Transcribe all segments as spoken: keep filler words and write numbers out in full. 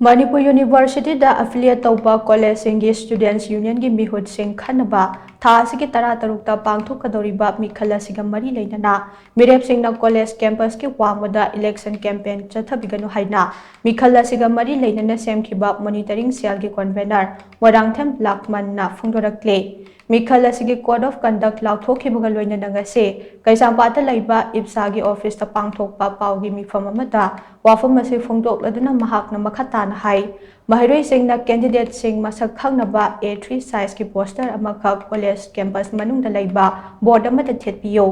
ꯃꯅꯤꯄꯨꯔ ꯌꯨꯅꯤꯚꯔꯁꯤꯇꯤꯗ ꯑꯦꯐꯤꯂꯤꯌꯦꯠ ꯇꯧꯕ ꯀꯣꯂꯦꯖꯁꯤꯡꯒꯤ ꯁ꯭ꯇꯨꯗꯦꯟꯠꯁ ꯌꯨꯅꯤꯌꯟꯒꯤ ꯃꯤꯍꯨꯠꯁꯤꯡ ꯈꯟꯅꯕ ꯊꯥ ꯑꯁꯤꯒꯤ ꯇꯔꯥ ꯇꯔꯨꯛꯇ ꯄꯥꯡꯊꯣꯛꯀꯗꯧꯔꯤꯕ ꯃꯤꯈꯜ ꯑꯁꯤꯒ ꯃꯔꯤ ꯂꯩꯅꯅ ꯃꯤꯔꯦꯞꯁꯤꯡꯅ ꯀꯣꯂꯦꯖ ꯀꯦꯝꯄꯁꯀꯤ ꯋꯥꯡꯃꯗ ꯏꯂꯦꯛꯁꯟ ꯀꯦꯝꯄꯦꯟ ꯆꯠꯊꯕꯤꯒꯅꯨ ꯍꯥꯏꯅ ꯃꯤꯈꯜ ꯑꯁꯤꯒ ꯃꯔꯤ ꯂꯩꯅꯅ ꯁꯦꯝꯈꯤꯕ ꯃꯣꯅꯤꯇꯔꯤꯡ ꯁꯦꯜꯒꯤ ꯀꯣꯟꯚꯦꯅꯔ ꯃꯣꯏꯔꯥꯡꯊꯦꯝ ꯂꯥꯛꯃꯟꯅ ꯐꯣꯡꯗꯣꯔꯛꯂꯤ꯫ ꯃꯤꯈꯜ ꯑꯁꯤꯒꯤ ꯀꯣꯗ ꯑꯣꯐ ꯀꯟꯗꯛ ꯂꯥꯎꯊꯣꯛꯈꯤꯕꯒ ꯂꯣꯏꯅꯅ ꯉꯁꯤ ꯀꯩꯁꯥꯝꯄꯥꯠꯇ ꯂꯩꯕ ꯏꯞꯁꯥꯒꯤ ꯑꯣꯐꯤꯁꯇ ꯄꯥꯡꯊꯣꯛꯄ ꯄꯥꯎꯒꯤ ꯃꯤꯐꯝ ꯑꯃꯗ ꯋꯥꯐꯝ ꯑꯁꯤ ꯐꯣꯡꯗꯣꯛꯂꯗꯨꯅ ꯃꯍꯥꯛꯅ ꯃꯈꯥ ꯇꯥꯅ ꯍꯥꯏ, ꯃꯍꯩꯔꯣꯏꯁꯤꯡꯅ ꯀꯦꯟꯗꯤꯗꯦꯠꯁꯤꯡ ꯃꯁꯛ ꯈꯪꯅꯕ ꯑꯦ ꯊ꯭ꯔꯤ ꯁꯥꯏꯖꯀꯤ ꯄꯣꯁꯇꯔ ꯑꯃꯈꯛ ꯀꯣꯂꯦꯖ ꯀꯦꯝꯄꯁ ꯃꯅꯨꯡꯗ ꯂꯩꯕ ꯕꯣꯔꯗ ꯑꯃꯗ ꯊꯦꯠꯄꯤꯌꯨ꯫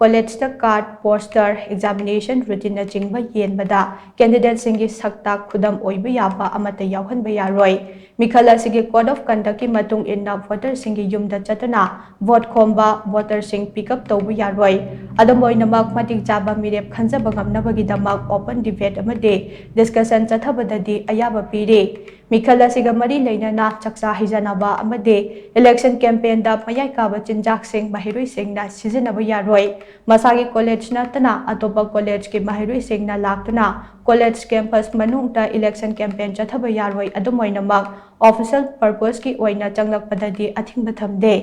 ꯀꯣꯂꯦꯖꯇ ꯀꯥꯔꯗ, ꯄꯣꯁꯇꯔ, ꯑꯦꯛꯖꯥꯃꯤꯅꯦꯁꯟ ꯔꯨꯇꯤꯟꯅꯆꯤꯡꯕ ꯌꯦꯟꯕꯗ ꯀꯦꯟꯗꯤꯗꯦꯠꯁꯤꯡꯒꯤ ꯁꯛꯇꯥꯛ ꯈꯨꯗꯝ ꯑꯣꯏꯕ ꯌꯥꯕ ꯑꯃꯠꯇ ꯌꯥꯎꯍꯟꯕ ꯌꯥꯔꯣꯏ꯫ ꯃꯤꯈꯜ ꯑꯁꯤꯒꯤ ꯀꯣꯗ ꯑꯣꯐ ꯀꯟꯗꯛꯀꯤ ꯃꯇꯨꯡ ꯏꯟꯅ ꯚꯣꯇꯔꯁꯤꯡꯒꯤ ꯌꯨꯝꯗ ꯆꯠꯇꯨꯅ ꯚꯣꯠ ꯈꯣꯝꯕ, ꯚꯣꯇꯔꯁꯤꯡ ꯄꯤꯛ ꯑꯞ ꯇꯧꯕ ꯌꯥꯔꯣꯏ꯫ ꯑꯗꯨꯝ ꯑꯣꯏꯅꯃꯛ, ꯃꯇꯤꯛ ꯆꯥꯕ ꯃꯤꯔꯦꯞ ꯈꯟꯖꯕ ꯉꯝꯅꯕꯒꯤꯗꯃꯛ ꯑꯣꯄꯟ ꯗꯤꯕꯦꯠ ꯑꯃꯗꯤ ꯗꯤꯁꯀꯁꯟ ꯆꯠꯊꯕꯗꯗꯤ ꯑꯌꯥꯕ ꯄꯤꯔꯤ꯫ ꯃꯤꯈꯜ ꯑꯁꯤꯒ ꯃꯔꯤ ꯂꯩꯅꯅ ꯆꯥꯛꯆꯥ ꯍꯩꯖꯥꯟꯅꯕ ꯑꯃꯗꯤ ꯏꯂꯦꯛꯁꯟ ꯀꯦꯝꯄꯦꯟꯗ ꯃꯌꯥꯏ ꯀꯥꯕ ꯆꯤꯟꯖꯥꯛꯁꯤꯡ ꯃꯍꯩꯔꯣꯏꯁꯤꯡꯅ ꯁꯤꯖꯤꯟꯅꯕ ꯌꯥꯔꯣꯏ꯫ ꯃꯁꯥꯒꯤ ꯀꯣꯂꯦꯖ ꯅꯠꯇꯅ ꯑꯇꯣꯞꯄ ꯀꯣꯂꯦꯖꯀꯤ ꯃꯍꯩꯔꯣꯏꯁꯤꯡꯅ ꯂꯥꯛꯇꯨꯅ ꯀꯣꯂꯦꯖ ꯀꯦꯝꯄꯁ ꯃꯅꯨꯡꯗ ꯏꯂꯦꯛꯁꯟ ꯀꯦꯝꯄꯦꯟ ꯆꯠꯊꯕ ꯌꯥꯔꯣꯏ꯫ ꯑꯗꯨꯝ ꯑꯣꯏꯅꯃꯛ, ꯑꯣꯐꯤꯁꯤꯌꯦꯜ ꯄꯔꯄꯁꯀꯤ ꯑꯣꯏꯅ ꯆꯪꯂꯛꯄꯗꯗꯤ ꯑꯊꯤꯡꯕ ꯊꯝꯗꯦ꯫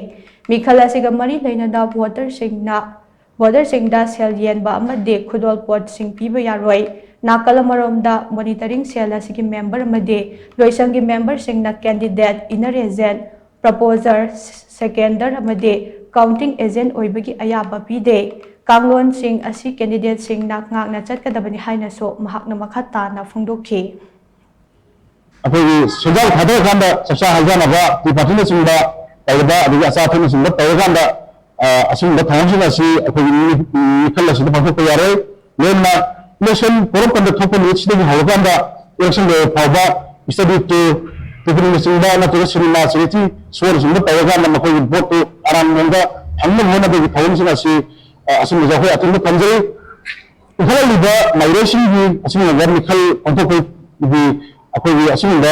ꯃꯤꯈꯜ ꯑꯁꯤꯒ ꯃꯔꯤ ꯂꯩꯅꯅ ꯚꯣꯇꯔꯁꯤꯡꯅ, ꯚꯣꯇꯔꯁꯤꯡꯗ ꯁꯦꯜ ꯌꯦꯟꯕ ꯑꯃꯗꯤ ꯈꯨꯗꯣꯜ ꯄꯣꯠꯁꯤꯡ ꯄꯤꯕ ꯌꯥꯔꯣꯏ꯫ ꯅꯥꯀꯜ ꯑꯃꯔꯣꯝꯗ, ꯃꯣꯅꯤꯇꯔꯤꯡ ꯁꯦꯜ ꯑꯁꯤꯒꯤ ꯃꯦꯝꯕꯔ ꯑꯃꯗꯤ ꯂꯣꯏꯁꯪꯒꯤ ꯃꯦꯝꯕꯔꯁꯤꯡꯅ ꯀꯦꯟꯗꯤꯗꯦꯠ, ꯏꯟꯅꯔ ꯑꯦꯖꯦꯟꯠ, ꯄ꯭ꯔꯄꯣꯖꯔ, ꯁꯦꯀꯦꯟꯗꯔ ꯑꯃꯗꯤ ꯀꯥꯎꯟꯇꯤꯡ ꯑꯦꯖꯦꯟꯠ ꯑꯣꯏꯕꯒꯤ ꯑꯌꯥꯕ ꯄꯤꯗꯦ꯫ ꯀꯥꯡꯂꯣꯟꯁꯤꯡ ꯑꯁꯤ ꯀꯦꯟꯗꯤꯗꯦꯠꯁꯤꯡꯅ ꯉꯥꯛꯅ ꯆꯠꯀꯗꯕꯅꯤ ꯍꯥꯏꯅꯁꯨ ꯃꯍꯥꯛꯅ ꯃꯈꯥ ꯇꯥꯅ ꯐꯣꯡꯗꯣꯛꯈꯤ꯫ ꯑꯩꯈꯣꯏꯒꯤ ꯁꯦꯟꯖꯥꯎ ꯊꯥꯗꯔꯀꯥꯟꯗ ꯆꯥꯛꯆꯥ ꯍꯩꯖꯥꯟꯅꯕ, ꯇꯤ ꯄꯥꯔꯇꯤꯅꯆꯤꯡꯕ ꯇꯧꯕ, ꯑꯗꯒꯤ ꯑꯆꯥ ꯑꯊꯛꯅꯆꯤꯡꯕ ꯇꯧꯔꯀꯥꯟꯗ, ꯑ, ꯑꯁꯤꯒꯨꯝꯕ ꯊꯧꯔꯝꯁꯤꯡ ꯑꯁꯤ ꯑꯩꯈꯣꯏꯒꯤ ꯃꯤ-, ꯃꯤꯈꯜ ꯑꯁꯤꯗ ꯄꯥꯡꯊꯣꯛꯄ ꯌꯥꯔꯣꯏ꯫ ꯂꯣꯏꯅꯅ ꯏꯂꯦꯛꯁꯟ ꯀꯣꯔꯞ ꯀꯟꯗ ꯊꯣꯛꯄ ꯅꯨꯃꯤꯠꯁꯤꯗꯒꯤ ꯍꯧꯔꯀꯥꯟꯗ ꯏꯂꯦꯛꯁꯟ ꯂꯣꯏꯕ ꯐꯥꯎꯕ ꯏꯁꯇꯗꯤ ꯇꯨꯔ, ꯄꯤꯛꯅꯤꯛꯅꯆꯤꯡꯕ ꯅꯠꯇ꯭ꯔꯒ ꯁꯤꯅꯦꯃꯥ, ꯆꯦꯔꯤꯇꯤ ꯁꯣꯅꯆꯤꯡꯕ ꯇꯧꯔꯀꯥꯟꯗ ꯃꯈꯣꯏꯒꯤ ꯚꯣꯠꯇꯨ ꯑꯔꯥꯟꯕ ꯃꯑꯣꯡꯗ ꯐꯪꯅꯕ ꯍꯣꯠꯅꯕꯒꯤ ꯊꯧꯔꯝꯁꯤꯡ ꯑꯁꯤ, ꯑ, ꯑꯁꯤꯒꯨꯝꯕꯁꯨ ꯑꯩꯈꯣꯏ ꯑꯊꯤꯡꯕ ꯊꯝꯖꯔꯤ꯫ ꯏꯟꯈꯠꯂꯛꯂꯤꯕ ꯃꯍꯩꯔꯣꯏꯁꯤꯡꯒꯤ ꯑꯁꯤꯒꯨꯝꯂꯕ ꯃꯤꯈꯜ ꯄꯥꯡꯊꯣꯛꯄꯒꯤ ꯑꯩꯈꯣꯏꯒꯤ ꯑꯁꯤꯒꯨꯝꯕ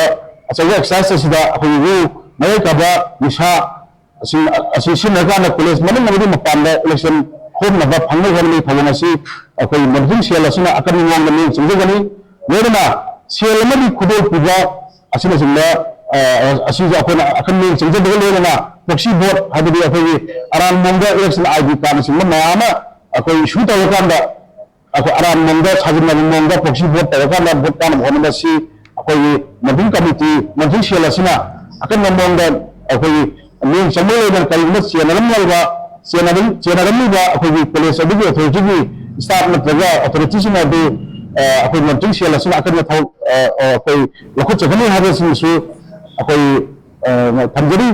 ꯑꯆꯧꯕ ꯑꯦꯛꯁꯔꯁꯥꯏꯁ ꯑꯁꯤꯗ ꯑꯩꯈꯣꯏꯒꯤ ꯃꯌꯥꯏ ꯀꯥꯕ ꯅꯤꯁꯥ ꯑꯁꯤ, ꯑꯁꯤ ꯁꯤꯖꯤꯟꯅꯔꯀꯥꯟꯗ ꯀꯣꯂꯦꯖ ꯃꯅꯨꯡ ꯑꯃꯗꯤ ꯃꯄꯥꯟꯗ ꯏꯂꯦꯛꯁꯟ ꯈꯣꯝꯅꯕ ꯐꯪꯅꯕ ꯍꯣꯠꯅꯕꯒꯤ ꯊꯧꯑꯣꯡ ꯑꯁꯤ ꯑꯩꯈꯣꯏꯒꯤ ꯃꯣꯅꯤꯇꯔꯤꯡ ꯁꯦꯜ ꯑꯁꯤꯅ ꯑꯀꯟꯕ ꯃꯑꯣꯡꯗ ꯃꯤꯠꯌꯦꯡ ꯆꯪꯖꯒꯅꯤ꯫ ꯂꯣꯏꯅꯅ ꯁꯦꯜ ꯑꯃꯗꯤ ꯈꯨꯗꯣꯜ ꯄꯤꯕ ꯑꯁꯤꯅꯆꯤꯡꯕ, ꯑ, ꯑꯁꯤꯁꯨ ꯑꯩꯈꯣꯏꯅ ꯑꯈꯟꯅ ꯃꯤꯠꯌꯦꯡ ꯆꯪꯖꯕꯒ ꯂꯣꯏꯅꯅ proxy vote ꯍꯥꯏꯕꯗꯤ ꯑꯩꯈꯣꯏꯒꯤ ꯑꯔꯥꯟ ꯃꯑꯣꯡꯗ election ID cardꯅꯆꯤꯡꯕ ꯃꯌꯥꯝ ꯑꯃ ꯑꯩꯈꯣꯏ issue ꯇꯧꯔꯀꯥꯟꯗ, ꯑꯩꯈꯣꯏ ꯑꯔꯥꯟ ꯃꯑꯣꯡꯗ ꯁꯥꯖꯤꯟꯅꯕ ꯃꯑꯣꯡꯗ proxy vote ꯇꯧꯔꯀꯥꯟꯗ vote ꯀꯥꯅꯕ ꯍꯣꯠꯅꯕꯁꯤ ꯑꯩꯈꯣꯏꯒꯤ monitoring committee, monitoring cell ꯑꯁꯤꯅ ꯑꯀꯟꯕ ꯃꯑꯣꯡꯗ ꯑꯩꯈꯣꯏꯒꯤ ꯃꯤꯠꯌꯦꯡ ꯆꯪꯕ ꯂꯩꯗꯅ ꯀꯔꯤꯒꯨꯝꯕ ꯆꯦꯟꯅꯔꯝꯂꯕ, ꯆꯦꯟꯅꯔꯝ-, ꯆꯦꯟꯅꯔꯝꯂꯤꯕ ꯑꯩꯈꯣꯏꯒꯤ college ꯑꯗꯨꯒꯤ authorityꯒꯤ staff ꯅꯠꯇ꯭ꯔꯒ authorityꯁꯤꯡ ꯑꯗꯨ, ꯑ, ꯑꯩꯈꯣꯏ monitoring cell ꯑꯁꯤꯅ ꯑꯀꯟꯕ ꯊꯕꯛ, ꯑ, ꯑ, ꯑꯩꯈꯣꯏ ꯂꯧꯈꯠꯆꯒꯅꯤ ꯍꯥꯏꯕꯁꯤꯡꯁꯨ ꯑꯩꯈꯣꯏ, ꯑ, ꯊꯝꯖꯔꯤ꯫